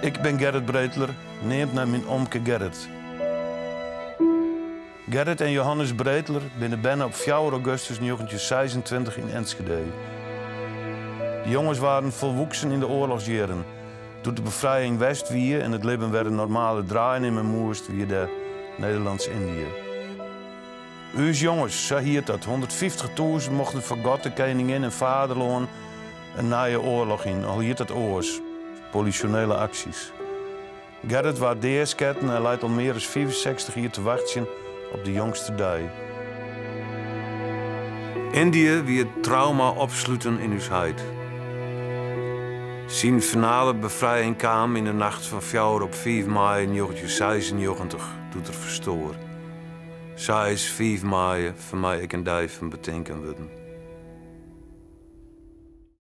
Ik bin Gerrit Breteler, neamd nei myn omke Gerrit. Gerrit en Johannes Breteler binne berne op fjouwer augustus 1926 yn Enschede. De jonges waarden folwoeksen yn de oarlochsjierren. Doe't de befrijing west wie en it libben wer in normale draai nimme moast, wie der Nederlands-Indië. Us jonges, sa hiet dat, 150.000 mochten foar God, de keningin en faderlân in nije oarloch yn, al hiet dat oars, polisjonele aksjes. Gerrit waard deasketten en leit al mear as 65 jier te wachtsjen op de jongste dei. Indië wie it trauma opsluten yn ús heit. Syn finale befrijing kaam yn de nacht fan fjouwer op fiif maaie 1996, doe't er ferstoar. Sa is fiif maaie foar my ek in dei fan betinken wurden.